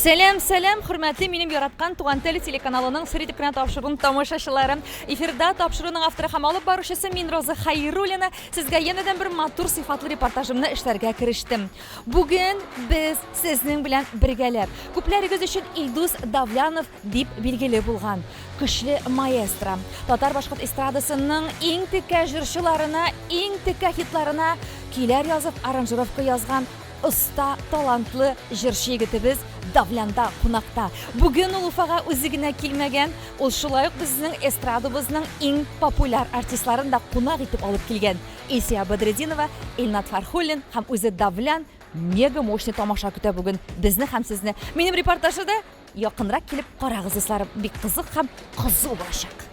Сәлам, сәлам, хөрмәтле минем яраткан Туган тел телеканалының Сер итеп кенә тапшыруын тамашачылары. Эфирда тапшыруның авторы һәм алып баручысы мин Роза Хайруллина. Сезгә янәдән бер матур сыйфатлы репортажымны эшләргә керештем. Бүген без сезнең белән бергәләп, күпләрегез өчен Илдус Давлянов дип билгеле булган көчле маэстро, татар-башкорт эстрадасының иң текә җырчыларына, иң текә хитларына көйләр язып, аранжировка язган оста, талантлы җырчы егетебез Давлянда кунакта. Бүген ул Уфага үзе генә килмәгән, ул шулай ук безнең эстрадабызның иң популяр артистларын да кунак итеп алып килгән. Илсөя Бәдретдинова, Илнат Фәрхуллин һәм үзе Давлян мега мощный тамаша көтә бүген безне һәм сезне. Минем репортажы да якынрак килеп карагыз, дусларым, бик кызык һәм кызу булачак.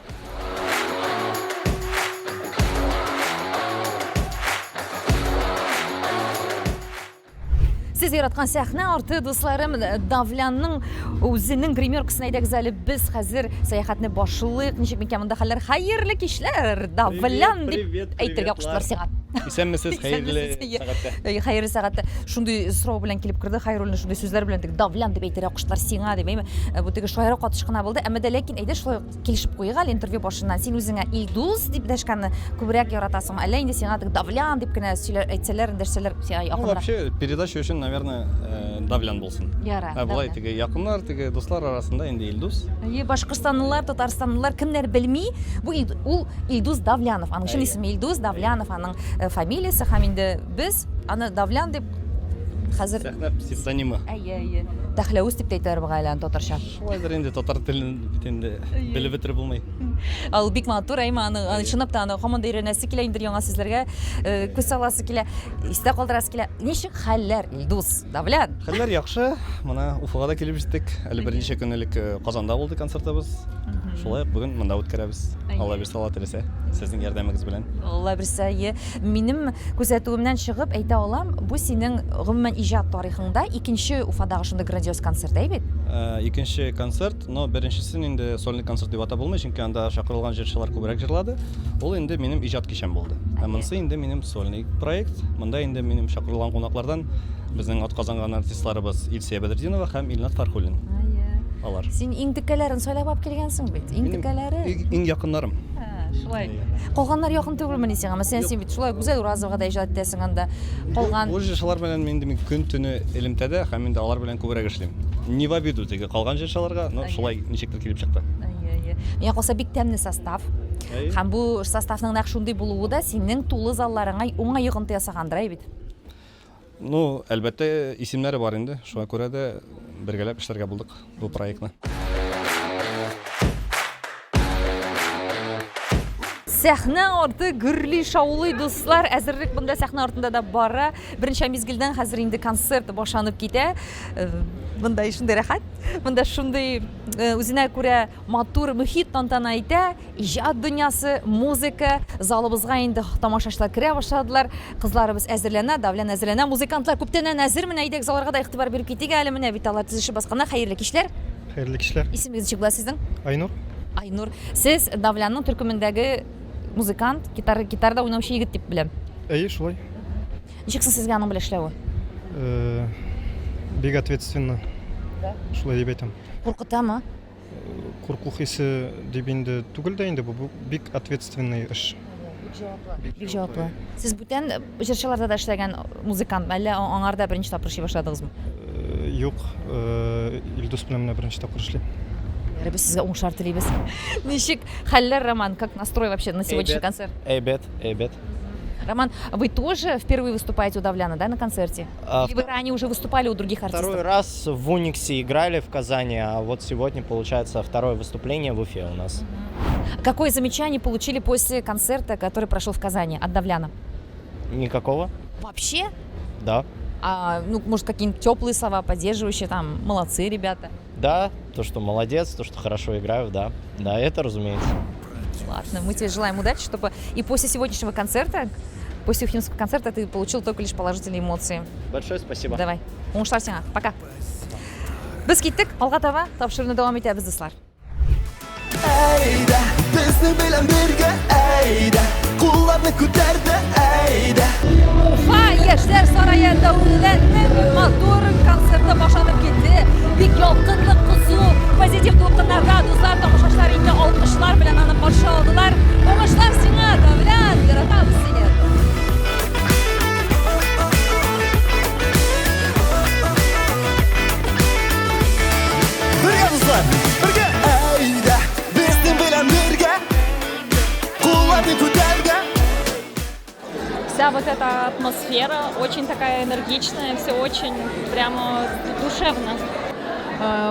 Сез яраткан сәхнә арты, дусларым, Давлянның үзенең гримеркасын әйдәгез әле без хәзер сәяхәтне башлыйк. Ничек микән монда хәлләр? Хәерле кичләр, Давлян дип әйтергә куштылар сиңа. Исәнмесез, хәерле сәгатьтә. Хәерле сәгатьтә. Шундый сорау белән килеп керде Хайруллин, шундый сүзләр белән теге Давлян дип әйтергә куштылар сиңа дип, әйме. Бу теге шаяра катыш кына булды. Әмма дә ләкин әйдә шулай килешеп куйыйк әле интервью башыннан. Син үзеңә Илдус дип дәшкәнне күбрәк яратасыңмы? Әллә инде сиңа теге Давлян дип кенә сөйләр, әйтсәләр, эндәшсәләр, сиңа Ну, якынрак? вообще, передача өчен, наверное, Давлян булсын. Яра, Ә болай Давлян. теге якыннар, теге дуслар арасында инде Илдус. Әйе, башкортстанлылар, татарстанлылар кемнәр белми, бу ул Илдус Давлянов. Аның чын исеме Илдус Давлянов, аның фамилиясе һәм инде без аны Давлян дип хәзер Сәхнә псевдонимы. Әйе, әйе. Дәхләвүз дип тә әйтәләр бугай әле аны татарча. Шулайдыр инде, татар телен бит инде белеп бетереп булмый. Ул бик матур, әйме, аны, аны чынлап та аны һаман да өйрәнәсе килә инде яңа сүзләргә, күз саласы килә, истә калдырасы килә. Ничек хәлләр, Илдус? Давлян? Хәлләр яхшы. Менә Уфага да килеп җиттек. Әле берничә көн элек Казанда булды концертыбыз. Шулай ук бүген монда үткәрәбез. Алла бирсә, Алла теләсә, сезнең ярдәмегез белән. Алла бирсә, әйе. Минем күзәтүемнән чыгып әйтә алам, бу синең гомумән иҗат тарихыңда икенче Уфадагы шундый грандиоз концерт, әйе бит? Икенче концерт, но беренчесен инде сольный концерт дип атап булмый, чөнки анда чакырылган җырчылар күбрәк җырлады. Ул инде минем иҗат кичәм булды. Ә монысы инде минем сольный проект. Монда инде минем чакырылган кунаклардан безнең атказанган артистларыбыз Илсөя Бәдретдинова һәм Илнат Фәрхуллин. Алар. Син иң текәләрен сайлап алып килгәнсең бит. Иң текәләре. Иң якыннарым. Шулай. Калганнар якын түгелмени сиңа? Мәсәлән, син бит шулай Гүзәл Уразовага да иҗат итәсең анда. Калган. Бу җырчылар белән мин инде көн төне элемтәдә һәм инде алар белән күбрәк эшлим. Не в обиду теге калган җырчыларга, но шулай ничектер килеп чыкты. Әйе, әйе. Миңа калса бик тәмле состав. Һәм бу составның нәкъ шундый булуы да синең тулы залларыңа уңай йогынты ясагандыр, әйе бит? Ну, әлбәттә, исемнәре бар инде. Шуңа күрә дә бергәләп эшләргә булдык бу проектны. Сәхнә арты гөрли, шаулый, дуслар. Әзерлек монда сәхнә артында да бара. Берничә мизгелдән хәзер инде концерт башланып китә. Монда шундый рәхәт, монда шундый үзенә күрә матур мөхит тантана итә. Иҗат дөньясы, музыка, залыбызга инде тамашачылар керә башладылар. Кызларыбыз әзерләнә, Давлән әзерләнә. Музыкантлар күптәннән әзер. Менә әйдәгез аларга да игътибар биреп китик әле. Менә бит алар тезешеп басканнар. Хәерле кичләр. Хәерле кичләр. Исемегез ничек була сезнең? Айнур. Айнур. Сез Давлянның төркемендәге музыкант, гитара, гитарада уйнаучы егет дип беләм. Әйе, шулай. Ничек соң сезгә аның белән эшләве? Бик ответственно. Да. Шулай дип әйтәм. Куркытамы? Курку хисе дип инде түгел дә инде бу, бу бик ответственный эш. Бик җаваплы. Бик җаваплы. Сез бүтән җырчыларда да эшләгән музыкант, әллә аңарда беренче тапкыр эшли башладыгызмы? Юк, Илдус белән менә беренче тапкыр эшлим. Без сезгә уңышлар телибез. Ничек хәлләр, Роман? Как настрой вообще на сегодняшний концерт? Әйбәт, әйбәт. Роман, вы тоже впервые выступаете у Давляна, да, на концерте? Или вы ранее уже выступали у других артистов? Второй раз в Униксе играли в Казани, а вот сегодня, получается, второе выступление в Уфе у нас. Какое замечание получили после концерта, который прошел в Казани от Давляна? Никакого. Вообще? Да. А, ну, может, какие-нибудь теплые слова, поддерживающие, там, молодцы, ребята? Да, то, что молодец, то, что хорошо играю, да. Да, это разумеется. Ладно, мы тебе желаем удачи, чтобы и после сегодняшнего концерта, после уфимского концерта ты получил только лишь положительные эмоции. Большое спасибо. Давай. Уңышлар сиңа. Пока. Без киттек, алга таба тапшыруны дәвам итәбез, дуслар. Әйдә, безнең белән бергә, әйдә, кулларны күтәр дә, әйдә. Уфа яшьләр сарае дәүләтнең матур концерты башланып китте. Бик ялкынлы, кызу, позитив дулкыннарда дуслар, тамашачылар инде алкышлар белән аны каршы алдылар. Уңышлар сиңа, Давлан, яратабыз сине. Бергә, дуслар, бергә! Әйдә, безнең белән бергә Кулларны күтәр дә Вся вот эта атмосфера очень такая энергичная, все очень прямо душевно.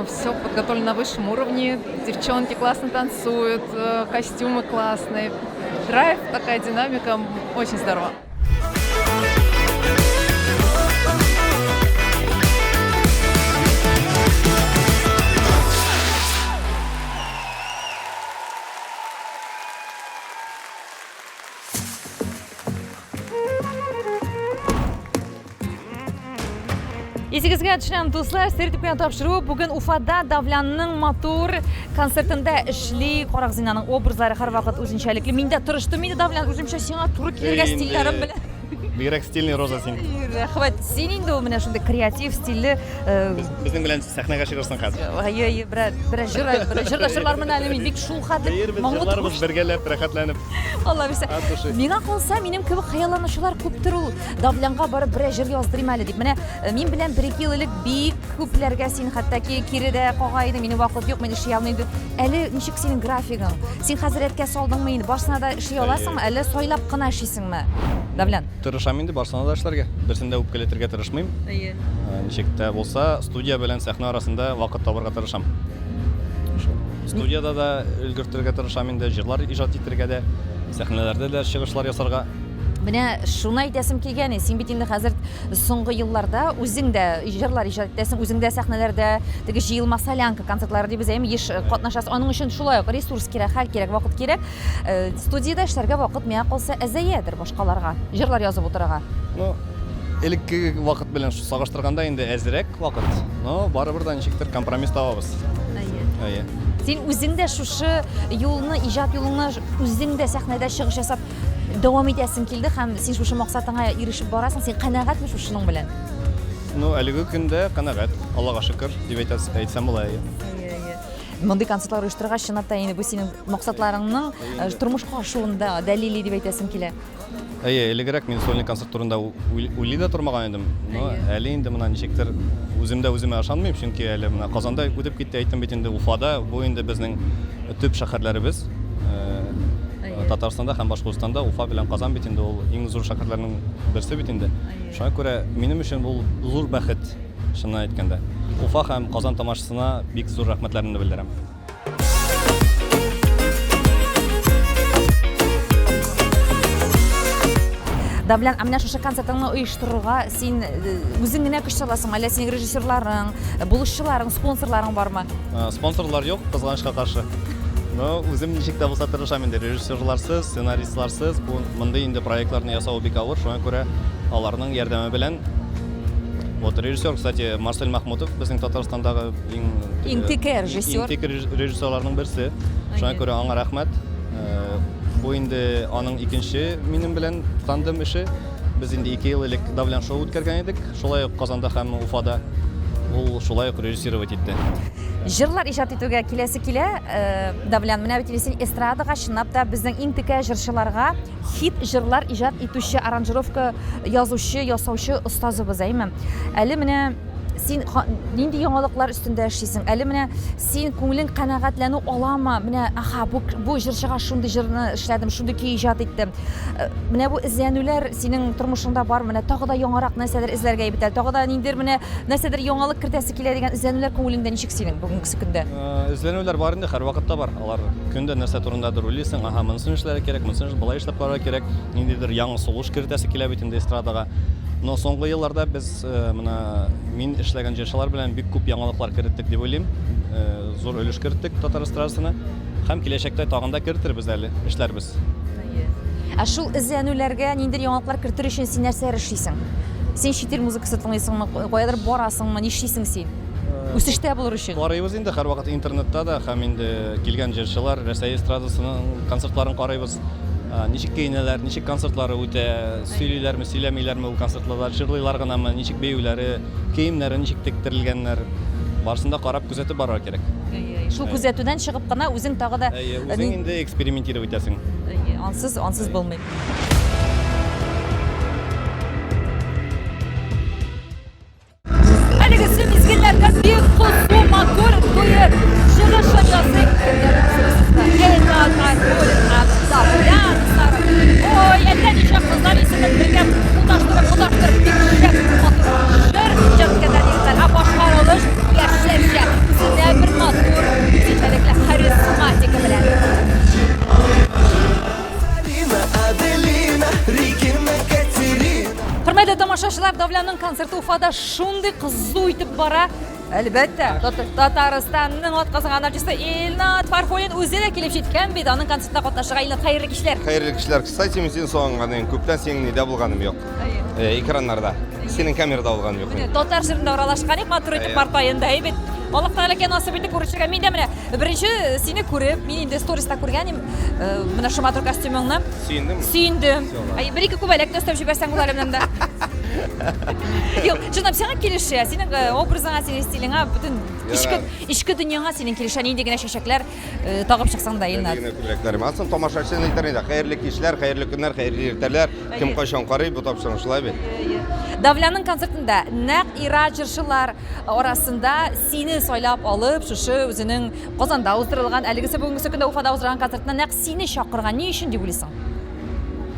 Все подготовлено на высшем уровне, девчонки классно танцуют, костюмы классные. Драйв, такая динамика, очень здорово. Исегезгә төшерәм, дуслар, сер дип кенә тапшыру бүген Уфада Давлянның матур концертында эшли. Карагыз инде, аның образлары һәрвакыт үзенчәлекле. Мин дә тырыштым инде, Давлян, үземчә сиңа туры килергә стильләрем белән. Бигрәк стильный Роза син. Рәхмәт. Син инде ул менә шундый креатив, стильле. Безнең белән сәхнәгә чыгырсың хәзер. Әйе, әйе, берәр берәр җыр, берәр җыр да җырлармын әле мин. Бик шул хәтле Хәер, без моңлы җырларбыз бергәләп, рәхәтләнеп. Алла бирсә. От души. Миңа калса, минем кебек хыялланучылар күптер ул. Давлянга барып берәр җыр яздырыйм әле дип. Менә мин белән бер-ике ел элек бик күпләргә син хәтта ки кире дә кага идең, минем вакыт юк, мин эшли алмыйм дип. Әле ничек синең графигың? Син хәзер рәткә салдыңмы инде? Барсына да эшли аласыңмы, әллә сайлап кына эшлисеңме? Давлян. Тырышам инде барсына да эшләргә. Берсен дә үпкәләтергә тырышмыйм. Әйе. Ничек тә булса, студия белән сәхнә арасында вакыт табарга тырышам. Шул. Студиядә дә өлгертергә тырышам инде, җырлар иҗат итергә дә, сәхнәләрдә дә чыгышлар ясарга. Менә шуны әйтәсем килгән, син бит инде хәзер соңгы елларда үзең дә җырлар иҗат итәсең, үзең дә сәхнәләрдә теге җыелма солянка концертлары дибез, әйеме, еш катнашасың. Аның өчен шулай ук ресурс кирәк, хәл кирәк, вакыт кирәк. Студиядә эшләргә вакыт миңа калса әзәядер башкаларга, җырлар язып утырырга. Ну, элеккеге вакыт белән чагыштырганда инде әзрәк вакыт, но барыбер дә ничектер компромисс табабыз. Әйе. Әйе. Син үзең дә шушы юлны, иҗат юлыңны үзең дә сәхнәдә чыгыш ясап дәвам итәсең килде һәм син шушы максатыңа ирешеп барасың. Син канәгатьме шушының белән? Ну, әлеге көндә канәгать, Аллага шөкер, дип әйтсәм була, әйе. Мондый концертлар оештыргач, чынлап та инде бу синең максатларыңның тормышка ашуында дәлили дип әйтәсем килә. Әйе, элегрәк мин сольный концерт турында уйлый да тормаган идем. Но әле инде менә ничектер үзем дә үземә ышанмыйм, чөнки әле менә Казанда үтеп китте, әйттем бит инде, Уфада, бу инде безнең төп шәһәрләребез. Татарстанда һәм Башкортстанда Уфа белән Казан бит инде ул иң зур шәһәрләрнең берсе бит инде. Шуңа күрә минем өчен ул зур бәхет. Чынын әйткәндә. Уфа һәм Казан тамашасына бик зур рәхмәтләремне белдерәм. Давлян, ә менә шушы концертыңны оештырырга син э, үзең генә көч саласың, әллә синең режиссерларың, э, булышчыларың, спонсорларың бармы? Э, спонсорлар юк, кызганычка каршы. Но үзем ничек тә булса тырышам инде. Режиссерларсыз, сценаристларсыз бу мондый инде проектларны ясау бик авыр, шуңа күрә аларның ярдәме белән. Вот режиссер, кстати, Марсель Махмутов, безнең Татарстандагы иң иң текә режиссер. Иң текә режиссерларның берсе. Шуңа күрә аңа рәхмәт. Бу инде аның икенче минем белән тандем эше. Без инде 2 ел элек Давлян шоу үткәргән идек. Шулай ук Казанда һәм Уфада ул шулай ук режиссировать итте. Җырлар иҗат итүгә киләсе килә, Давлян, менә бит инде син эстрадага чынлап та безнең иң текә җырчыларга Хит җырлар иҗат итүче, аранжировка язучы, ясаучы остазыбыз, әйме? Әле менә син нинди яңалыклар өстендә эшлисең? Әле менә син күңелең канәгатьләнү аламы? Менә, аха, бу, бу җырчыга шундый җырны эшләдем, шундый көй иҗат иттем. Менә бу эзләнүләр синең тормышыңда бар, менә тагы да яңарак нәрсәдер эзләргә бит әле, тагы да ниндидер менә нәрсәдер яңалык кертәсе килә дигән эзләнүләр күңелеңдә ничек синең бүгенге көндә? Эзләнүләр бар инде, һәрвакытта бар. Алар көн дә нәрсә турындадыр уйлыйсың, аһа, монысын эшләргә кирәк, монысын болай эшләп карарга кирәк, ниндидер яңа сулыш кертәсе килә бит инде эстрадага. Но соңгы елларда без менә мин эшләгән җырчылар белән бик күп яңалыклар керттек дип уйлыйм. Зур өлеш керттек татар эстрадасына һәм киләчәктә тагын да кертербез әле, эшләрбез. Ә шул эзләнүләргә ниндидер яңалыклар кертер өчен син нәрсәләр эшлисең? Син чит ил музыкасы тыңлыйсыңмы, каядыр барасыңмы, нишлисең син? Үсештә булыр өчен. Карыйбыз инде һәрвакыт интернетта да һәм инде килгән җырчылар Рәсәй эстрадасының концертларын карыйбыз. Ничек киенәләр, ничек концертлары үтә, сөйлиләрме, сөйләмиләрме ул концертларда, җырлыйлар гынамы, ничек биюләре, киемнәре ничек тектерелгәннәр. Барысын да карап, күзәтеп барырга кирәк. Шул күзәтүдән чыгып кына үзең тагы да Әйе, үзең инде экспериментировать итәсең. Әйе, ансыз, ансыз булмый. Әлеге мизгелләрдә бик кызу матур дуэт чыгышын ясый. Ой, әллә ничә кызлар исемен бергә тоташтырып, тоташтырып, бик шәп матур җыр иҗат иткәннәр егетләр. Ә башкарылыш яшьләрчә, үзенә бер матур үзенчәлекле харизматика белән. Аделина, Регина, Катерина. Хөрмәтле тамашачылар, Давлянның концерты Уфада шундый кызу итеп бара. Әлбәттә, Татарстанның атказанган артисты Илнат Фархуллин үзе дә килеп җиткән бит. Аның концертында катнашырга Илнат, хәерле кичләр. Хәерле кичләр. Кстати, мин сине сагынган идем. Күптән синең нидә булганым юк. Э, экраннарда. Синең камерада булганым юк. Менә татар җырында аралашкан идек, матур итеп март аенда, әйбәт. Аллаһ Тәгаләгә насыйп итте күрешергә. Мин дә менә беренче сине күреп, мин инде сториста күргән идем, э, менә шул матур костюмыңны. Сөендеңме? Сөендем. Ай, бер-ике күбәләк тә өстәп җибәрсәң була әле менә монда. Юк, чынлап сиңа килешә, синең э, образыңа, синең стилеңа, бөтен эчке эчке дөньяңа синең килешә, нинди генә чәчәкләр э, тагып чыксаң да, Илнат. Нинди генә күбәләкләр. Асын тамашачы әйтер инде. Хәерле кичләр, хәерле көннәр, хәерле иртәләр. Кем кайчан карый бу тапшыруны, шулай бит? Давлянның концертында нәкъ ира җырчылар арасында сине сайлап алып, шушы үзенең Казанда уздырылган, әлегесе бүгенгесе көндә Уфада уздырган концертына нәкъ сине чакырган. Ни өчен дип уйлыйсың?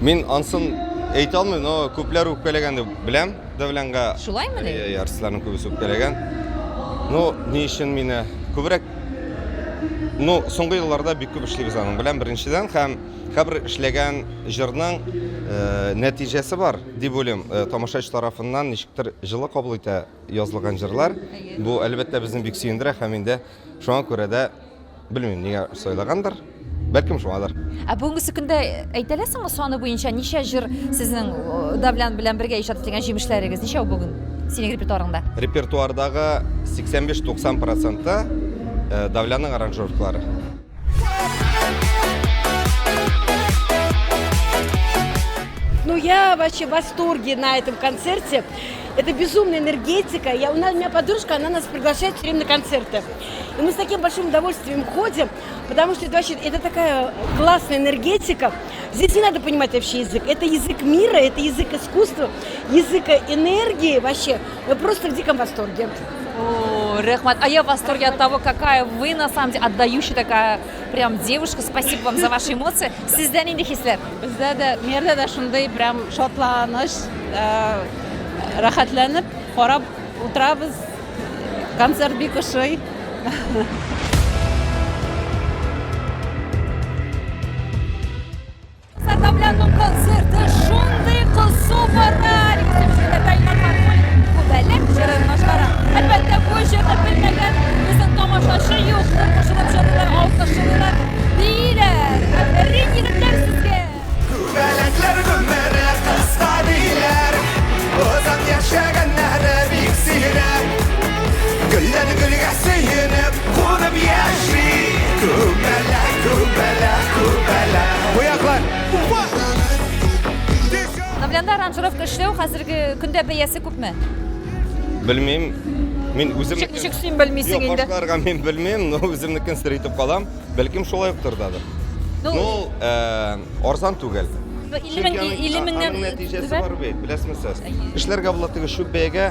Мин ансын әйтә алмыйм, но күпләр үпкәләгән дип беләм Давлянга. Шулаймыни? Әйе, артистларның күбесе үпкәләгән. Ну, ни өчен мине күбрәк Ну, соңгы елларда бик күп эшлибез аның белән беренчедән һәм һәрбер эшләгән җырның э, нәтиҗәсе бар дип уйлыйм. Э, тамашачы тарафыннан ничектер җылы кабул итә язылган җырлар. Бу әлбәттә безне бик сөендерә һәм инде шуңа күрә дә Белмим, нигә сайлагандыр. Бәлкем шуңадыр. Ә бүгенгесе көндә әйтә аласыңмы саны буенча ничә җыр сезнең Давлян белән бергә иҗат ителгән җимешләрегез? Ничәү бүген синең репертуарыңда? Репертуардагы 85-90 проценты Давлянның аранжировкалары. Ну, я вообще в восторге на этом концерте. Это безумная энергетика. Я, у, нас, у меня подружка, она нас приглашает все время на концерты. И мы с таким большим удовольствием ходим, потому что это вообще это такая классная энергетика. Здесь не надо понимать вообще язык. Это язык мира, это язык искусства, язык энергии вообще. Мы просто в диком восторге. О, Рәхмәт, а я в восторге от того, какая вы на самом деле отдающая такая прям девушка. Спасибо вам за ваши эмоции. Сездә нинди хисләр? Бездә дә, миндә дә шундый прям шатланыш, э, рәхәтләнеп карап утырабыз. Концерт бик ошый. Сатамлянның концерты шундый кызу бара. Күбәләк җырын башкара. Әлбәттә, бу җырны белмәгән безнең тамашачы юктыр. Кушылып җырлыйлар, алкышлыйлар, бииләр. Афәрин, егетләр, сезгә! Күбәләкләр гомере кыска диләр, Озак яшәгәннәре бик сирәк. Гөлләр гөлгә сөенеп, кунып яши. Күбәләк, күбәләк, күбәләк. Куяклар! Давлянда аранжировка эшләү хәзерге көндә бәясе күпме? Белмим. Мин үзем Ничек, ничек син белмисең Юк, инде? башкаларга мин белмим, но үземнекен сер итеп калам. Бәлкем шулай уктыр дадыр. Ну, Ну, ул, э, арзан түгел. Ну, 50 мең, 50 меңнән Аның нәтиҗәсе түбән? бар бит, беләсезме сез? Эшләргә була теге шүп бәягә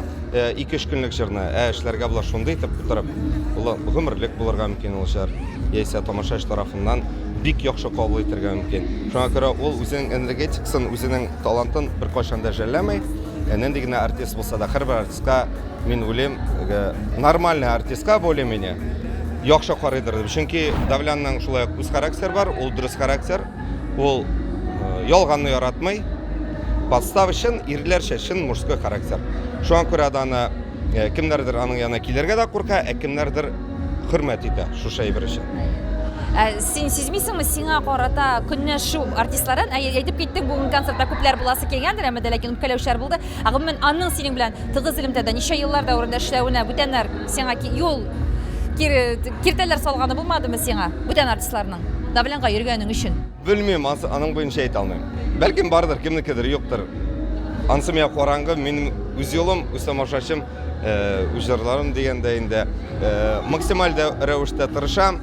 2-3 көнлек җырны, ә эшләргә була шундый итеп утырып, ул гомерлек булырга мөмкин ул җыр, яисә тамашачы тарафыннан бик яхшы кабул итәргә мөмкин. Шуңа күрә ул үзенең энергетикасын, үзенең талантын беркайчан да жәлләми. Нинди генә артист булса да, һәрбер артистка, мин уйлыйм, нормальный артистка более-менее яхшы карыйдыр дип. Чөнки Давлянның шулай ук үз характер бар, ул дөрес характер. Ул э, ялганны яратмый. Подстава чын ирләрчә, чын мужской характер. Шуңа күрә дә аны э, кемнәрдер аның янына килергә дә курка, ә кемнәрдер хөрмәт итә шушы әйбер өчен. Ә, син сизмисеңме, сиңа карата көнләшү артистларын, ә, әйтеп киттең, бүген концертта күпләр буласы килгәндер, әмма дә ләкин үпкәләүчеләр булды. Ә гомумән, аның синең белән тыгыз элемтәдә ничә еллар дәверендә эшләвенә бүтәннәр сиңа юл киртәләр салганы булмадымы сиңа, бүтән артистларның? Давлянга йөргәнең өчен. Белмим, ансы, аның буенча әйтә алмыйм. Бәлкем бардыр, кемнекедер юктыр. Ансы миңа караңгы, минем үз юлым, үз тамашачым. Үз җырларым дигәндә инде максималь рәвештә тырышам.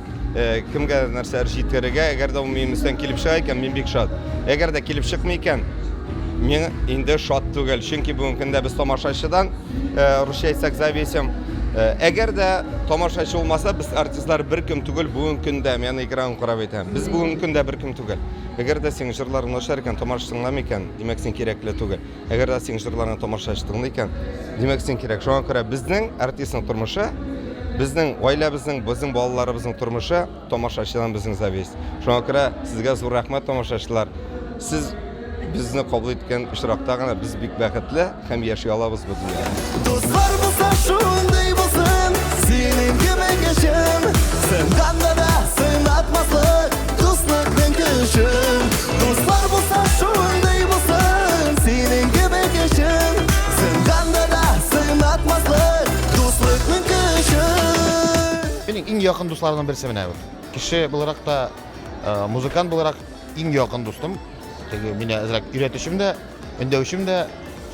Кемгә нәрсәләр җиткерергә, әгәр дә ул минем өстән килеп чыга икән, мин бик шат. Әгәр дә килеп чыкмый икән, мин инде шат түгел. Чөнки бүгенге көндә без тамашачыдан, русча әйтсәк, зависим. Әгәр дә тамашачы булмаса, без артистлар беркем түгел бүгенге көндә, мин аны экранга карап әйтәм. Без бүгенге көндә беркем түгел. Әгәр дә синең җырларың начар икән, тамашачы тыңламый икән, димәк, син кирәкле түгел. Әгәр дә синең җырларыңны тамашачы тыңлый икән, димәк, син кирәк. Шуңа күрә безнең артистның тормышы, безнең гаиләбезнең, безнең балаларыбызның тормышы тамашачыдан безнең зависит. Шуңа күрә сезгә зур рәхмәт, тамашачылар. Сез безне кабул иткән очракта гына без бик бәхетле һәм яши алабыз бу дөньяда. Дуслар булса шундый булсын, синең кебек өчен, сынганда да сынатмаслык дуслыкның көчен. Дуслар булса шундый булсын, синең кебек өчен, сынганда да сынатмаслык дуслыкның көчен. Минем иң якын дусларымның берсе менә бу. Кеше буларак та, э, музыкант буларак иң якын дустым. Теге мине әзрәк өйрәтүчем дә, өндәүчем дә.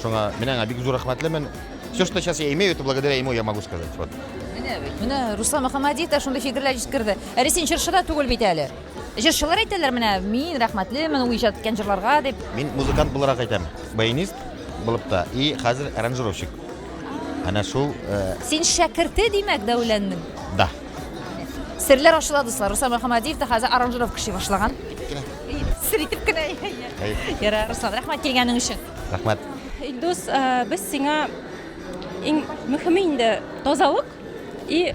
Шуңа мин аңа бик зур рәхмәтлемен. Все, что сейчас я имею, это благодаря ему я могу сказать. Вот. Менә бит, менә Руслан Мөхәммәдиев та шундый фикерләр җиткерде. Әле син җырчы да түгел бит әле. Җырчылар әйтәләр, менә мин рәхмәтлемен ул иҗат иткән җырларга дип. Мин музыкант буларак әйтәм, баянист булып та и хәзер аранжировщик. Әнә шул. Э, син шәкерте, димәк, Дәүләннең? Да. Серләр ачыла, дуслар. Руслан Мөхәммәдиев та хәзер аранжировка эшли башлаган. Сер итеп кенә. Ярар, Руслан, рәхмәт килгәнең өчен. Рәхмәт. Илдус, э, без сиңа иң мөһиме инде тазалык и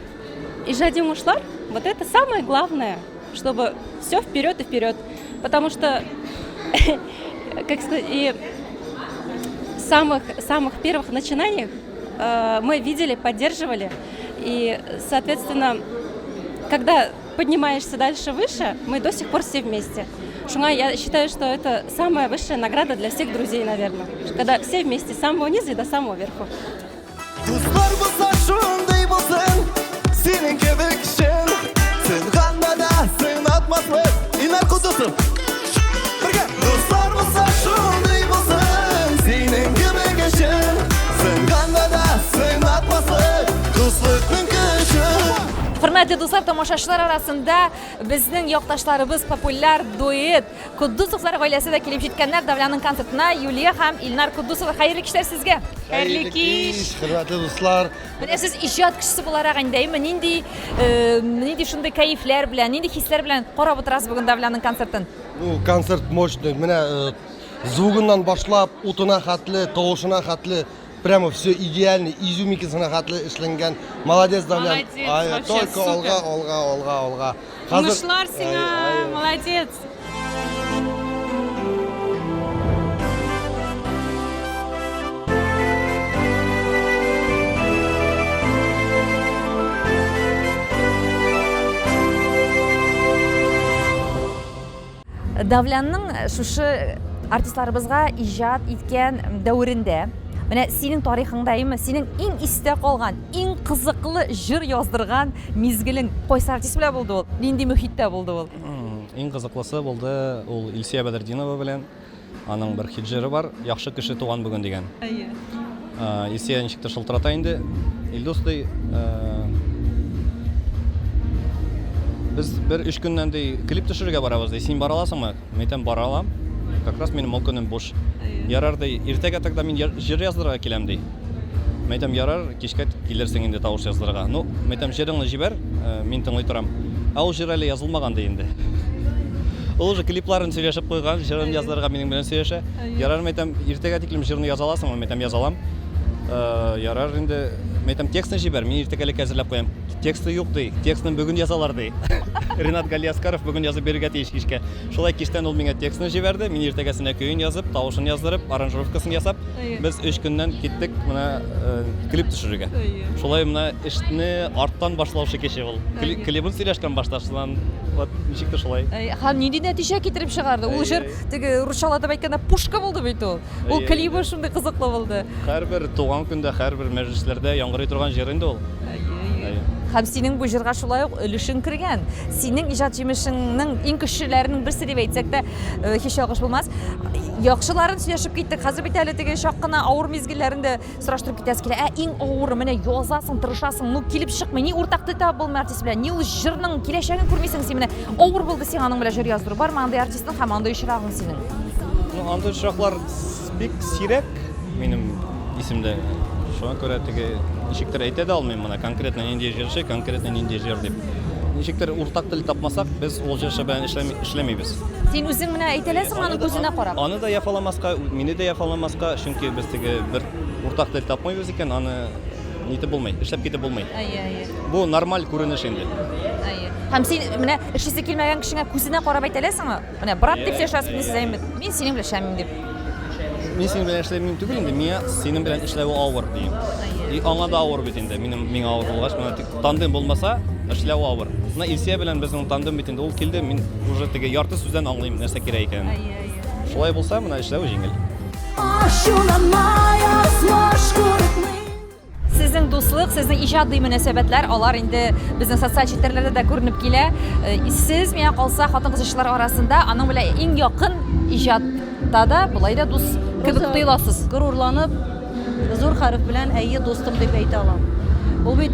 иҗади уңышлар. Вот это самое главное, чтобы все вперед и вперед. Потому что, как сказать, и самых, самых первых начинаниях э, мы видели, поддерживали. И, соответственно, когда поднимаешься дальше выше, мы до сих пор все вместе. Шуңа я считаю, что это самая высшая награда для всех друзей, наверное. Когда все вместе, с самого низа и до самого верху. Дуслар булса шундый булсын, синең кебек чын, сынганда да сынатмаслык. Илнар Кудусов. Бергә. Дуслар булса шундый булсын, синең кебек чын, сынганда да сынатмаслык. Дуслыкның көче. Хөрмәтле дуслар, тамашачылар арасында безнең якташларыбыз популяр дуэт Куддусовлар гаиләсе дә килеп җиткәннәр Давлянның концертына. Юлия һәм Илнар Куддусовлар, хәерле кичләр сезгә. Хәерле кич, хөрмәтле дуслар. Менә сез иҗат кешесе буларак инде, әйме, нинди, э, нинди шундый кәефләр белән, нинди хисләр белән карап утырасыз бүген Давлянның концертын? Ну, концерт мощный. Менә э, звугыннан башлап, утына хәтле, тавышына хәтле, прямо все идеально, изюминкасына хәтле эшләнгән. Молодец, Давлян. Молодец, Ай, вообще только супер. алга, алга, алга, алга. Хәзер- Уңышлар сиңа, Ай, ай. молодец. Давлянның шушы артистларыбызга иҗат иткән дәверендә менә синең тарихыңда әйме, синең иң истә калган, иң кызыклы җыр яздырган мизгелең кайсы артист белән булды ул? Нинди мөхиттә булды ул? Иң кызыклысы булды ул Илсөя Бәдретдинова белән. Аның бер хит җыры бар, Яхшы кеше туган бүген дигән. Әйе. Илсөя ничектер шылтырата инде. Илдус ди, без бер өч көннән ди клип төшерергә барабыз ди. Син бара аласыңмы? Мин әйтәм, бара алам. Как раз минем ул көнем буш. Ярар ди, иртәгә тогда мин җыр яздырырга киләм ди. Мин әйтәм, ярар, кичкә килерсең инде тавыш яздырырга. Ну, мин әйтәм, җырыңны җибәр, э, мин тыңлый торам. Ә ул җыр әле язылмаган ди инде. Ул уже клипларын сөйләшеп куйган, җырын яздырырга минем белән сөйләшә. Ярар, мин әйтәм, иртәгә тиклем җырны яза аласыңмы? Мин әйтәм, яза алам. Э, ярар инде, мин әйтәм, текстны җибәр, мин иртәгәлеккә әзерләп куям. Тексты юк ди, текстны бүген язалар ди. Ренат Галиаскаров бүген язып бирергә тиеш кичкә. Шулай кичтән ул миңа текстны җибәрде, мин иртәгәсенә көен язып, тавышын яздырып, аранжировкасын ясап, без өч көннән киттек менә э, клип төшерергә. Шулай менә эшне арттан башлаучы кеше ул. Клибын сөйләшкән башта, шуннан вот ничектер шулай. Һәм нинди нәтиҗә китереп чыгарды? Ул җыр теге русчалатып әйткәндә пушка булды бит ул. Ул клибы шундый кызыклы булды. Һәрбер туган көндә, һәрбер мәҗлесләрдә яңгырый торган җыр инде ул. Һәм синең бу җырга шулай ук өлешең кергән. Синең иҗат җимешеңнең иң көчлеләренең берсе дип әйтсәк тә, э, һич ялгыш булмас. Яхшыларын сөйләшеп киттек. Хәзер бит әле теге чак кына авыр мизгелләрен дә сораштырып китәсе килә. Ә иң авыры менә язасың, тырышасың, ну килеп чыкмый. Ни уртак тел табып булмый артист белән, ни ул җырның киләчәген күрмисең син менә. Авыр булды сиңа аның белән җыр яздыру. Бармы андый артистның һәм андый очрагың синең? Ну, андый очраклар бик сирәк минем исемдә. Шуңа күрә теге ничектер әйтә дә алмыйм моны, конкретно нинди җырчы, конкретно нинди җыр дип. Ничектер уртак тел тапмасак, без ул җырчы белән эшләмибез. Син үзең менә әйтә аласыңмы аның күзенә карап? Аны да яфаламаска, мине дә яфаламаска, чөнки без теге бер уртак тел тапмыйбыз икән, аны нитеп булмый, эшләп китеп булмый. Әйе, әйе. Бу нормаль күренеш инде. Әйе. Һәм син менә эшлисе килмәгән кешеңә күзенә карап әйтә аласыңмы? Менә брат дип сөйләшәсез мин сезгә, мин синең белән эшләмим дип. Мин синең белән эшләмим түгел инде, миңа синең белән эшләве авыр дим. И аңа да авыр бит инде. Минем миңа авыр булгач, менә тик тандем булмаса, эшләү авыр. Менә Илсия белән безнең тандем бит инде, ул килде, мин уже теге ярты сүздән аңлыйм нәрсә кирәк икәнен. Шулай булса, менә эшләү җиңел. Ачуланма, язмыш курыкмый. Сезнең дуслык, сезнең иҗади мөнәсәбәтләр, алар инде безнең социаль челтәрләрдә дә күренеп килә. Э, сез, миңа калса, хатын-кыз җырчылар арасында аның белән иң якын иҗатта да, болай да дус кебек тоеласыз. Горурланып, зур хәреф белән әйе, дустым дип әйтә алам. Ул бит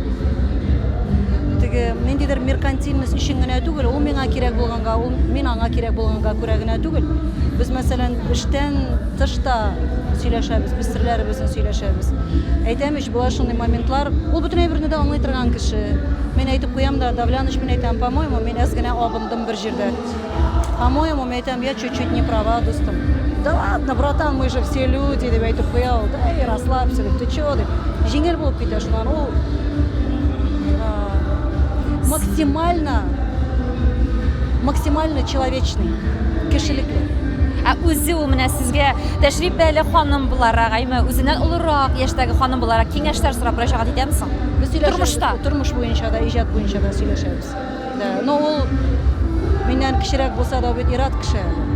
теге ниндидер меркантильность өчен генә түгел, ул миңа кирәк булганга, ул мин аңа кирәк булганга күрә генә түгел. Без, мәсәлән, эштән тыш та сөйләшәбез, без серләребезне сөйләшәбез. Әйтәм ич, була шундый моментлар, ул бөтен әйберне дә аңлый торган кеше. Мин әйтеп куям да, Давляныч, мин әйтәм, по-моему, мин әз генә абындым бер җирдә. По-моему, мин әйтәм, я чуть-чуть не права, дустым. Да ладно, братан, мы же все люди, дип әйтеп куя ул. Да и расслабься, дип, ты чё, дип. Җиңел булып китә шуннан. Ул максимально, максимально человечный, кешелекле. Ә үзе ул менә сезгә тәҗрибәле ханым буларак, әйме, үзеннән олырак яшьтәге ханым буларак киңәшләр сорап мөрәҗәгать итәме соң? Без сөйләшәбез. Тормышта. Тормыш буенча да, иҗат буенча да сөйләшәбез. Да, но ул миннән кечерәк булса да, ул бит ир-ат кеше әле.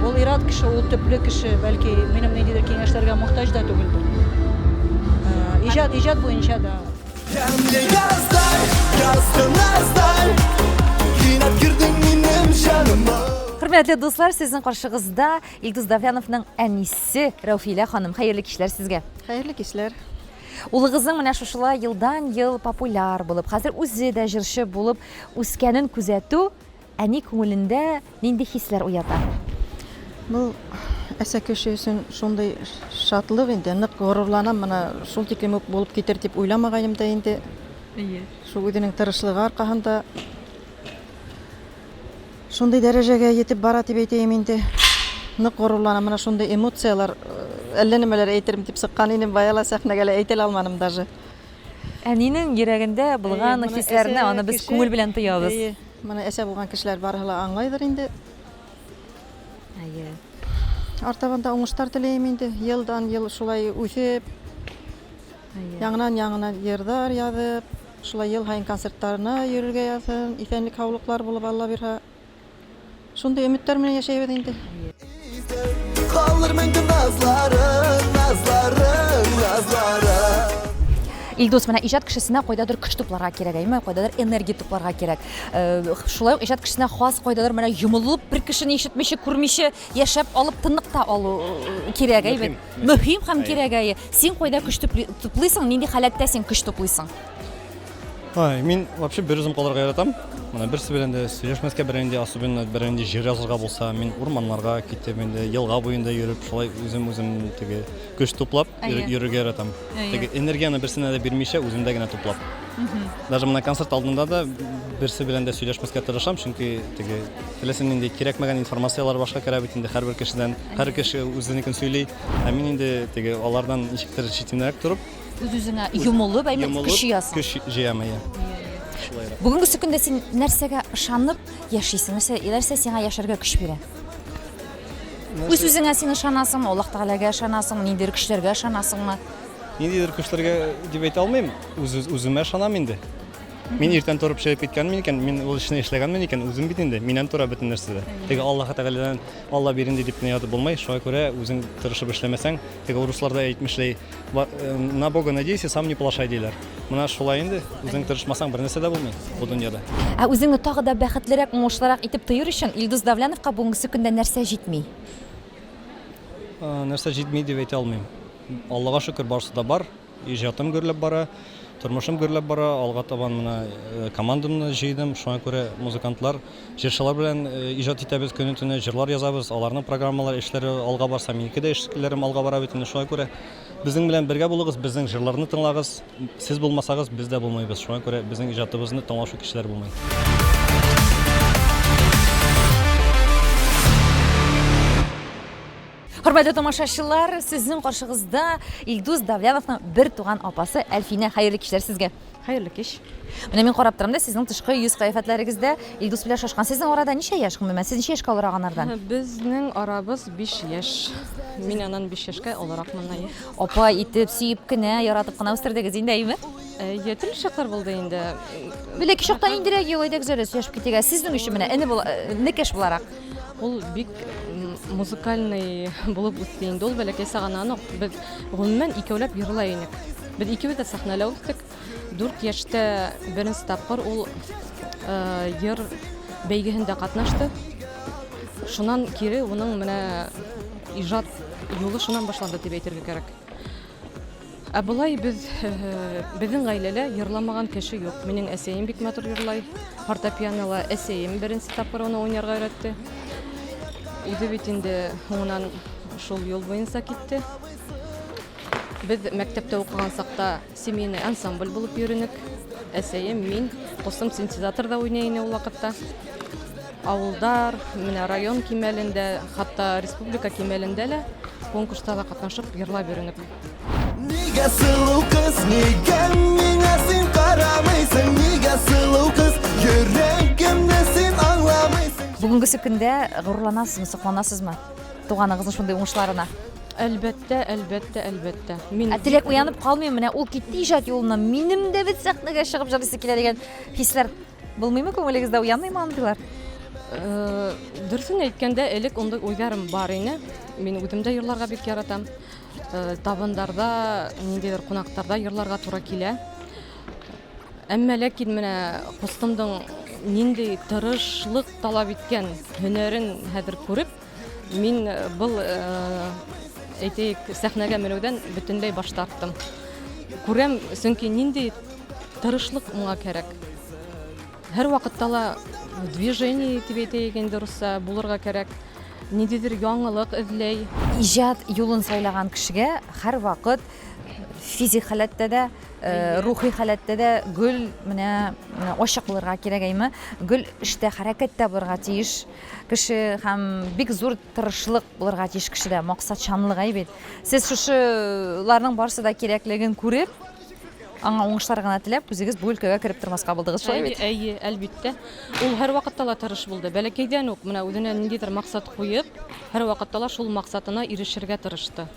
Ул ир-ат кеше, ул төпле кеше, бәлки минем ниндидер киңәшләргә мохтаҗ да түгелдер. Э, иҗат, иҗат буенча да. Тәмле яздай, язгы наздай, Кинәт кердең минем җаныма. Хөрмәтле дуслар, сезнең каршыгызда Илдус Давляновның әнисе Рәүфилә ханым. Хәерле кичләр сезгә. Хәерле кичләр. Улыгызның менә шушылай елдан-ел популяр булып, хәзер үзе дә җырчы булып үскәнен күзәтү әни күңелендә нинди хисләр уята? Бу әсә кеше өчен шундый шатлык инде, нык горурланам, менә шул тиклем үк булып китер дип уйламагаем да инде. Әйе. Шул үзенең тырышлыгы аркаһында Шундый дәрәҗәгә йетеп бара дип әйтәем инде. Нык горурланам, менә шундый эмоцияләр, әллә нәмәләр әйтерем дип чыккан инем, бая ла сәхнәгә лә әйтә лә алманым даже. Әнинең йөрәгендә булган хисләрне аны без күңел белән тоябыз. Әйе, моны әсә булган кешеләр барыһы ла аңлайдыр инде. Әйе. Артабан да уңышлар теләем инде, елдан-ел шулай үсеп, яңадан-яңа йырдар язып. Шулай ел һаен концертларына йөрергә язсын, исәнлек-һаулыклар булып, Алла бирһә. Шундый өметләр белән яшәйбез инде. Калыр мәңге назларың, назларың, назларың. Илдус, менә иҗат кешесенә кайдадыр көч тупларга кирәк, әйме? Кайдадыр энергия тупларга кирәк. Э, шулай ук иҗат кешесенә хас кайдадыр менә йомылып бер кешене ишетмичә, күрмичә яшәп алып тынлык та алу э, кирәк, әйбәт. Мөһим һәм кирәк, әйе. Син кайда көч туплыйсың, нинди халәттә син көч туплыйсың? Ай, мин вообще бер үзем калырга яратам. Менә берсе белән дә сөйләшмәскә, бернинди особенно бернинди җыр язырга булса, мин урманнарга китеп инде елга буенда йөреп, шулай үзем үзем теге көч туплап йөрергә яратам. Теге энергияне берсенә дә бирмичә, үземдә генә туплап. Даже менә концерт алдында да берсе белән дә сөйләшмәскә тырышам, чөнки теге теләсә нинди кирәкмәгән информацияләр башка керә бит инде һәрбер кешедән. Һәр кеше үзенекен сөйли. Ә мин инде теге алардан ничектер читенрәк торып, Үз-үзеңә йомылып, әйме, көч җыясың. Көч җыям, әйе. Шулайрак. Бүгенгесе көндә син нәрсәгә ышанып яшисең? Нәрсә, нәрсә сиңа яшәргә көч бирә? Үз-үзеңә син ышанасыңмы, Аллаһ Тәгаләгә ышанасыңмы, ниндидер көчләргә ышанасыңмы? Ниндидер көчләргә дип әйтә алмыйм. Үз үземә ышанам инде. Мин иртән торып чыгып киткәнмен икән, мин ул эшне эшләгәнмен икән, үзем бит инде, миннән тора бөтен нәрсә дә. Теге Аллаһы Тәгаләдән Алла бир инде дип кенә ятып булмый. Шуңа күрә үзең тырышып эшләмәсәң, теге урыслар да әйтмешли, э, на Бога надейся, сам не плашай диләр. Менә шулай инде, үзең тырышмасаң, бер нәрсә дә булмый бу дөньяда. Ә үзеңне тагы да бәхетлерәк, уңышлырак итеп тоер өчен Илдус Давляновка бүгенгесе көндә нәрсә җитми? Э, нәрсә җитми дип әйтә алмыйм. Аллага шөкер, барысы да бар. Иҗатым гөрләп бара, тормышым гөрләп бара. Алга табан менә э, командамны җыйдым. Шуңа күрә музыкантлар, җырчылар белән э, иҗат итәбез көне-төне, җырлар язабыз. Аларның программалары, эшләре алга барса, минеке дә эшләрем алга бара бит инде. Шуңа күрә безнең белән бергә булыгыз, безнең җырларны тыңлагыз. Сез булмасагыз, без дә булмыйбыз. Шуңа күрә безнең иҗатыбызны тыңлаучы кешеләр булмый. Хөрмәтле тамашачылар, сезнең каршыгызда Илдус Давляновның бер туган апасы Әлфинә. Хәерле кичләр сезгә. Хәерле кич. Менә мин карап торам да, сезнең тышкы йөз кыяфәтләрегездә Илдус белән шашкан. Сезнең арада ничә яшь гомумән? Сез ничә яшькә олырак анардан? Безнең арабыз 5 яшь. Мин аннан 5 яшькә олыракмын. Әйе. Апа итеп, сөеп кенә, яратып кына үстердегез инде, әйеме? Әйе, төрле чаклар булды инде. Бәләкәй чакта ниндирәк ел, әйдәгез әле сөйләшеп китик. Ә сезнең өчен менә эне була, энекәш буларак. Ул бик музыкальный булып үсте инде. Ул бәләкәй сагыннан ук без гомумән икәүләп йырлай инек. Без икебез дә сәхнәлә үстек. Дүрт яшьтә беренче тапкыр ул йыр бәйгеһендә катнашты. Шуннан кире уның менә иҗат юлы шуннан башланды дип әйтергә кирәк. Ә болай без безнең гаиләдә йырламаган кеше юк. Минем әсәем бик матур йырлай. Фортепианола әсәем беренче тапкыр аны уйнарга өйрәтте. Үзе бит инде һуңыннан шул юл буенча китте. Без мәктәптә укыган чакта семейный ансамбль булып йөренек. Әсәем, мин, косым синтезаторда уйный иде ул вакытта. Авылдар, менә район кимәлендә, хәтта республика кимәлендә лә конкурста да катнашып йырлап йөренек. Нигә сылу кыз, нигә миңа син карамыйсың, нигә сылу кыз, йөрәгемне син аңламыйсың. Бүгенгесе көндә горурланасызмы, сокланасызмы туганыгызның шундый уңышларына? Әлбәттә, әлбәттә, әлбәттә. Мин Ә теләк уянып калмый, менә ул китте иҗат юлына, минем дә бит сәхнәгә чыгып җырлыйсы килә дигән хисләр булмыймы күңелегездә, уянмыймы андыйлар? Э, дөресен әйткәндә, элек ундый уйларым бар иде. Мин үзем дә йырларга бик яратам. Э, табындарда, ниндидер кунактарда йырларга туры килә. Әмма ләкин менә кустымның нинди тырышлык таләп иткән һөнәрен хәзер күреп, мин э, был э, әйтәйек, сәхнәгә менүдән бөтенләй баш тарттым. Күрәм, чөнки нинди тырышлык моңа кирәк. Һәрвакытта ла движение дип әйтәйек инде русча булырга кирәк. Ниндидер яңалык эзләй. Иҗат юлын сайлаган кешегә һәрвакыт физик халәттә дә, э, рухи халәттә дә гөл менә ачык булырга кирәк әйме. Гөл эштә, хәрәкәттә булырга тиеш кеше һәм бик зур тырышлык булырга тиеш кешедә, максатчанлык әй бит. Сез шушыларның барысы да кирәклеген күреп, Аңа уңышлар гына теләп, үзегез бу өлкәгә кереп тормаска булдыгыз, шулай бит? Әйе, әлбиттә. Ул һәрвакытта ла тырыш булды. Бәләкәйдән үк менә үзенә ниндидер максат куеп, һәрвакытта ла шул максатына ирешергә тырышты.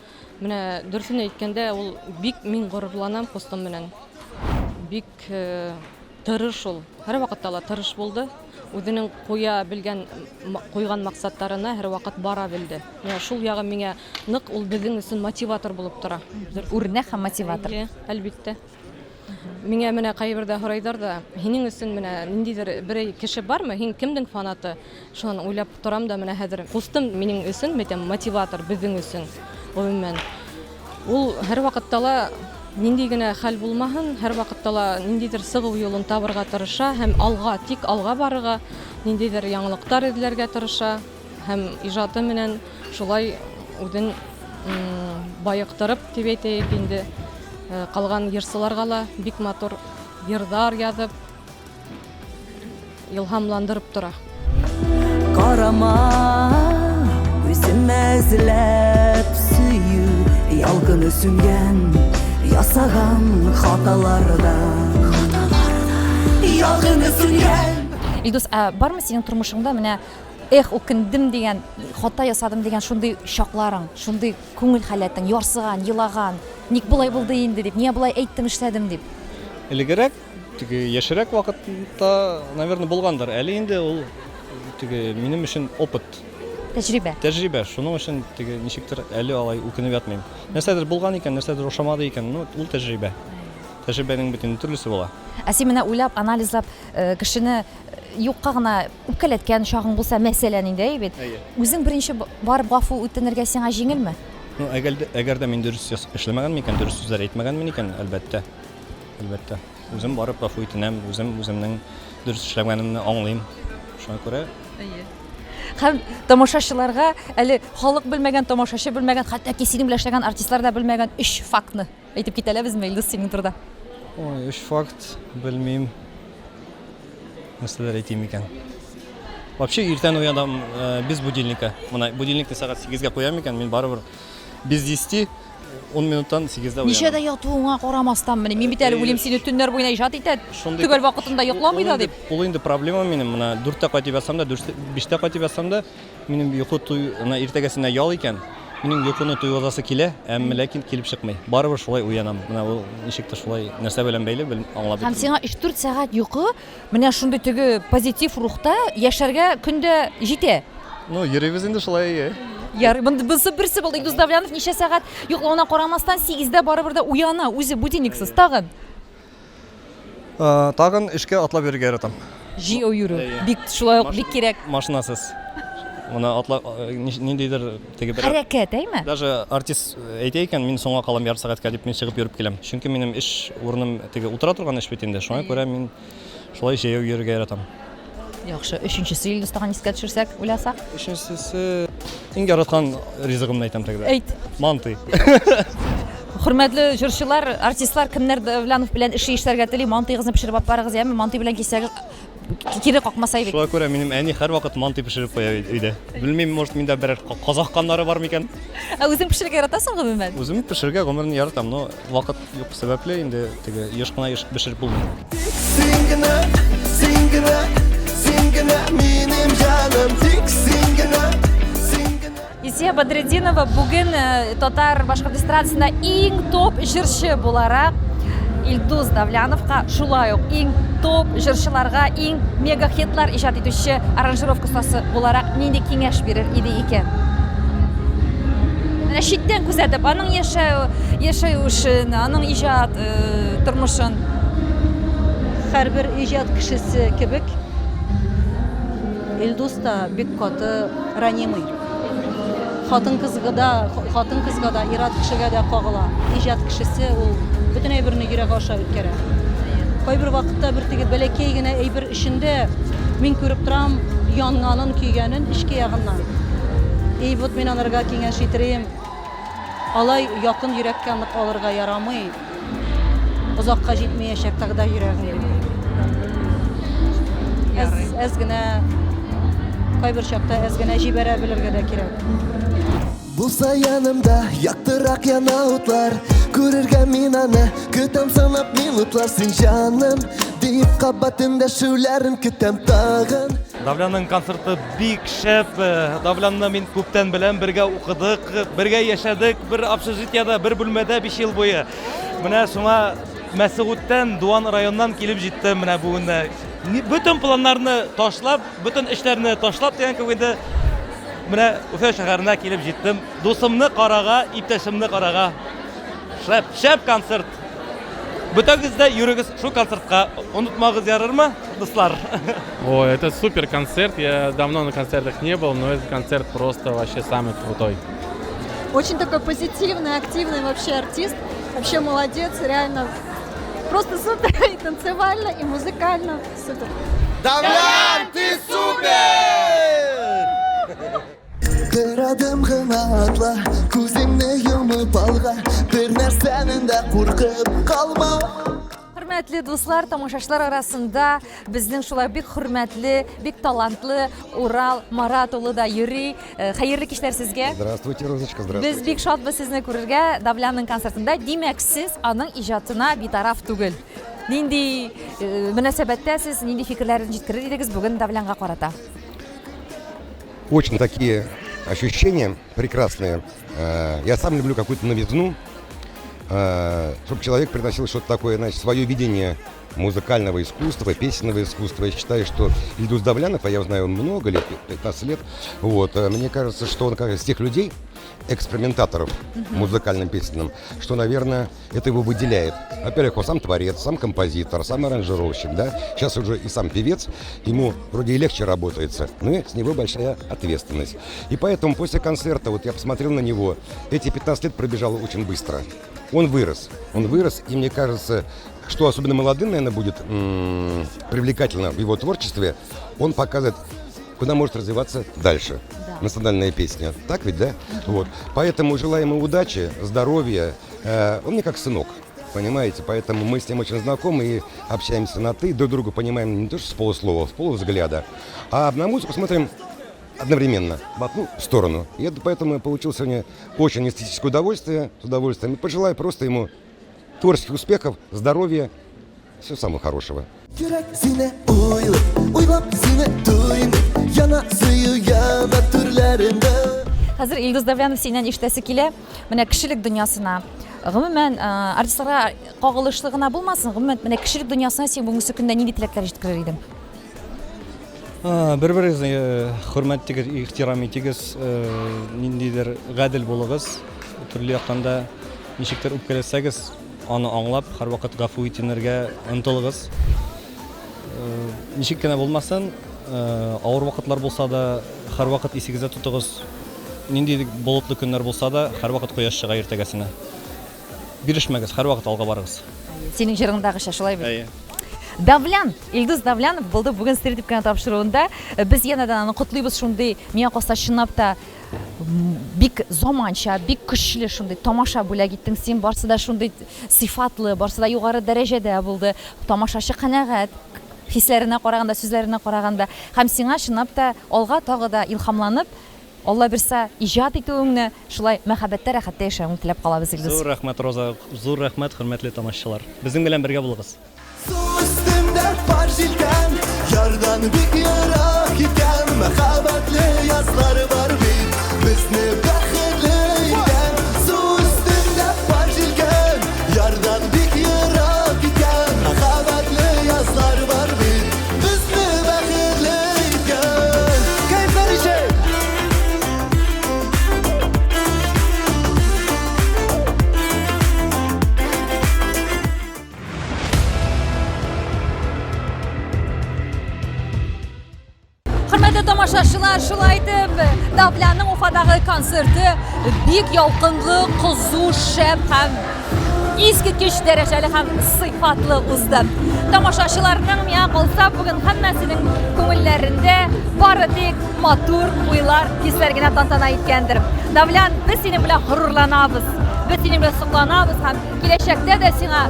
Менә дөресен әйткәндә, ул бик мин горурланам кустым белән. Бик э, тырыш ул. Һәрвакытта ла тырыш булды. Үзенең куя белгән, куйган максатларына һәрвакыт бара белде. Менә шул ягы миңа нык, ул безнең өчен мотиватор булып тора. Үрнәк һәм мотиватор. Әйе, әлбиттә. Миңа менә кайбердә һорайдар да, һинең өчен менә ниндидер берәй кеше бармы, һин кемнең фанаты? Шуннан уйлап торам да менә хәзер кустым минем өчен, мәйтәм, мотиватор безнең өчен, гомумән. Ул һәрвакытта ла нинди генә хәл булмаһын, һәрвакытта ла ниндидер сыгу юлын табырга тырыша һәм алга, тик алга барырга, ниндидер яңалыктар эзләргә тырыша һәм иҗаты менән шулай үзен баектырып дип әйтәйек инде, э, калган йырчыларга ла бик матур йырдар язып, Илһамландырып тора. Карама күземә эзләп сөю ялкыны сүнгән ясаган хаталарда ялкыны сүнгән. Илдус, ә бармы синең тормышыңда менә эх, үкендем дигән, хата ясадым дигән шундый чакларың, шундый күңел халәтең, ярсыган, елаган, ник болай булды инде дип, нигә болай әйттем, эшләдем дип? Элегерәк. Теге яшьрәк вакытта, наверное, булгандыр. Әле инде ул теге минем өчен опыт. Тәҗрибә. Тәҗрибә. Шуның өчен теге ничектер әле алай үкенеп ятмыйм. Нәрсәдер булган икән, нәрсәдер ошамады икән, ну, ул тәҗрибә. Тәҗрибәнең бит инде төрлесе була. Ә син менә уйлап, анализлап, э, кешене э, юкка гына үпкәләткән чагың булса, мәсәлән инде, әйе бит? Әйе. Үзең беренче барып гафу үтенергә сиңа җиңелме? Ну, әгәр дә, әгәр дә мин дөрес эшләмәгәнмен икән, дөрес сүзләр әйтмәгәнмен икән, әлбәттә. Әлбәттә. Үзем барып гафу итенәм, үзем үземнең дөрес эшләмәгәнемне аңлыйм. Шуңа күрә Әйе. Һәм тамашачыларга әле халык белмәгән, тамашачы белмәгән, хәтта ки синең белән эшләгән артистлар да белмәгән өч фактны әйтеп китә алабызмы, Илдус, синең турыда? Ой, өч факт, белмим. Нәрсәләр әйтим икән? Вообще иртән уянам э, без будильника. Менә будильникны сәгать 8-гә куям икән, мин барыбер без 10 10 минуттан 8-дә уянам. Ничәдә ятуыңа карамастан, менә мин бит әле уйлыйм, сине төннәр буена иҗат итә, төгәл вакытында йокламый да дип. Ул инде проблема минем, менә 4-тә кайтып ятсам да, 5-тә кайтып ятсам да, минем йокы туй, менә иртәгәсенә ял икән, минем йокыны туйгызасы килә, әмма ләкин килеп чыкмый. Барыбер шулай уянам. Менә ул ничек тә шулай нәрсә белән бәйле, аңлап Һәм сиңа 3-4 сәгать йокы Менә шундый теге позитив рухта яшәргә көн дә җитә. Ну, йөрибез инде шулай, әйе. Ярый, монысы берсе булды. Илдус Давлянов ничә сәгать йоклавына карамастан, сигездә барыбер дә уяна, үзе будильниксыз. Тагын? Тагын эшкә атлап йөрергә яратам. Җәяү йөрү. Бик шулай ук бик кирәк. Машинасыз. Моны атла ниндидер теге бер Хәрәкәт, әйме? Даже артист әйтә икән, мин соңга калам ярты сәгатькә дип, мин чыгып йөреп киләм. Чөнки минем эш урыным теге утыра торган эш бит инде. Шуңа күрә мин шулай җәяү йөрергә яратам. Яхшы. Өченчесе Илдус тагын искә төшерсәк, уйласак. Өченчесе иң яраткан ризыгымны әйтәм тогда. Әйт. Мантый. Хөрмәтле җырчылар, артистлар, кемнәр Давлянов белән эше эшләргә тели, мантыегызны пешереп алып барыгыз, яме? Мантый белән килсәгез, кире какмаса бит. Шуңа күрә минем әни һәрвакыт мантый пешереп куя өйдә. Белмим, может, миндә берәр казах каннары бар микән? Ә үзең пешерергә яратасың гомумән? Үзем пешерергә гомерне яратам, но вакыт юк сәбәпле инде теге еш кына еш пешереп булмый. Син генә, син генә, син генә минем җаным, тик син генә, син генә. Исия Бадретдинова бүген э, татар башкорт эстрадасында иң топ җырчы буларак Илдус Давляновка шулай ук иң топ җырчыларга иң мега хитлар иҗат итүче аранжировка остасы буларак нинди киңәш бирер иде икән? Менә читтән күзәтеп, аның яшәү, яшәү эшен, аның иҗат э, тормышын. Һәрбер иҗат кешесе кебек Илдус та бик каты ранимый. Хатын-кызга да, хатын-кызга да, ир-ат кешегә дә кагыла. Иҗат кешесе ул бөтен әйберне йөрәге аша үткәрә. Кайбер вакытта бер теге бәләкәй генә әйбер эчендә мин күреп торам янганын, көйгәнен эчке ягыннан. И вот мин анарга киңәш итерим, алай якын йөрәккә нык алырга ярамый. Озакка җитмәячәк тогда йөрәгең дип. Әз, әз генә кайбер чакта әз генә җибәрә белергә дә кирәк. Булса янымда яктырак яна утлар Күрергә мин аны көтәм санап минутлар Син җаным дип кабат эндәшүләрен көтәм тагын Давлянның концерты бик шәп. Давлянны мин күптән беләм, бергә укыдык, бергә яшәдек, бер общежитиедә, бер бүлмәдә 5 ел буе. Менә шуңа Мәсгуттән, Дуан районыннан килеп җиттем менә бүген дә. Бөтен планнарны ташлап, бөтен эшләрне ташлап дигән кебек инде менә Уфа шәһәренә килеп җиттем. Дусымны карага, иптәшемне карага. Шәп, шәп концерт. Бөтәгез дә йөрегез шул концертка. Онытмагыз ярырмы, дуслар? Ой, это супер концерт. Я давно на концертах не был, но этот концерт просто вообще самый крутой. Очень такой позитивный, активный вообще артист. Вообще молодец, реально. Просто супер и танцевально, и музыкально. Супер. Давлян, ты супер! Бер адым гына атла, күзеңне йомып алга, бер нәрсәнең дә куркып калма. Хөрмәтле дуслар, тамашачылар арасында безнең шулай бик хөрмәтле, бик талантлы Урал Марат улы да йөри. Э, хәерле кичләр сезгә. Здравствуйте, Розочка, здравствуйте. Без бик шатбыз сезне күрергә Давлянның концертында. Димәк, сез аның иҗатына битараф түгел. Нинди э, мөнәсәбәттә сез, нинди фикерләрен җиткерер идегез бүген Давлянга карата? Очень такие ощущения прекрасные. Э, я сам люблю какую-то новизну. Чтобы человек приносил что-то такое, значит, свое видение музыкального искусства, песенного искусства. Я считаю, что Ильдус Давлянов, а я его знаю много лет, 15 лет, вот, мне кажется, что он как из тех людей, экспериментаторов музыкальным песенным, что, наверное, это его выделяет. Во-первых, он сам творец, сам композитор, сам аранжировщик, да, сейчас уже и сам певец, ему вроде и легче работается, но и с него большая ответственность. И поэтому после концерта, вот я посмотрел на него, эти 15 лет пробежало очень быстро. Он вырос, он вырос, и мне кажется, что особенно молодым, наверное, будет привлекательно в его творчестве, он показывает, куда может развиваться дальше. Да. Национальная песня. Так ведь, да? Вот. Поэтому желаем ему удачи, здоровья. Он мне как сынок, понимаете? Поэтому мы с ним очень знакомы и общаемся на «ты», друг друга понимаем не то что с полуслова, с полувзгляда, а на музыку смотрим одновременно, в одну сторону. И это, поэтому я получил сегодня очень эстетическое удовольствие, с удовольствием. И пожелаю просто ему творческих успехов, здоровья, всего самого хорошего. Йөрәк сине уйлый, уйлап сине туймый, Яна сөю яна түрләрендә. Хәзер Илдус Давлянов синнән ишетәсе килә. Менә кешелек дөньясына, гомумән, артистларга кагылышлы гына булмасын, гомумән, менә кешелек дөньясына син бүгенге көндә нинди теләкләр җиткерер идең? Бер-берегезне хөрмәт итегез, ихтирам итегез, ниндидер гадел булыгыз. Төрле яктан да ничектер үпкәләсәгез, аны аңлап, һәрвакыт гафу итенергә омтылыгыз. Ничек кенә булмасын, авыр вакытлар булса да, һәрвакыт исегездә тотыгыз. Нинди болытлы көннәр булса да, һәрвакыт кояш чыга иртәгәсенә. Бирешмәгез, һәрвакыт алга барыгыз. Синең җырыңдагыча, шулай бит? Әйе. Давлян, Илдус Давлянов булды бүген Сер дип кенә тапшыруында. Без янәдән аны котлыйбыз шундый, миңа калса, чынлап та бик заманча, бик көчле шундый тамаша бүләк иттең син. Барсы да шундый сыйфатлы, барсы да югары дәрәҗәдә булды. Тамашачы канәгать, хисләренә караганда, сүзләренә караганда. Һәм сиңа чынлап та алга тагы да илһамланып, Алла бирса, иҗат итүеңне, шулай мәхәббәттә, рәхәттә яшәвеңне теләп калабыз, Илдус. Зур рәхмәт, Роза, зур рәхмәт, хөрмәтле тамашачылар. Безнең белән бергә булыгыз. Су өстендә пар җилкән, ярдан бик ерак икән, мәхәббәтле язлар бар бит, безне бәхетле иткән. Су өстендә пар җилкән, ярдан бик ерак икән, мәхәббәтле язлар бар бит, безне бәхетле иткән. Кәефләр ничек? Хөрмәтле тамашачылар, шулай итеп, Давлянның Уфадагы концерты бик ялкынлы, кызу, шәп һәм искиткеч дәрәҗәле һәм сыйфатлы узды. Тамашачыларның миңа калса бүген һәммәсенең күңелләрендә бары тик матур уйлар, хисләр генә тантана иткәндер. Давлян, без синең белән горурланабыз, без синең белән сокланабыз һәм киләчәктә дә сиңа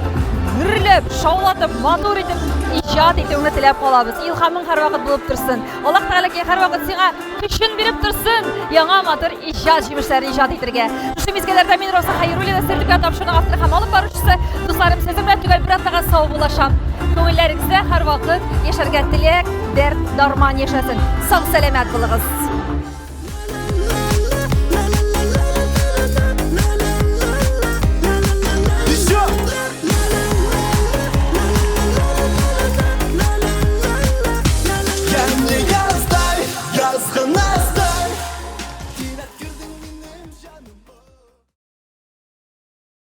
гөрләп, шаулатып, матур итеп иҗат итүеңне теләп калабыз. Илһамың һәрвакыт булып торсын. Аллаһ Тәгаләкәй һәрвакыт сиңа көчен биреп торсын, яңа матур иҗат җимешләре иҗат итәргә. Шушы мизгелләрдә мин Роза Хәйруллина, Сертификат тапшыруның авторы һәм алып баручысы. Дусларым, сезнең белән төгәл бер атнага саубуллашам. Күңелләрегездә һәрвакыт яшәргә теләк, дәрт, дарман яшәсен. Сау-сәламәт булыгыз.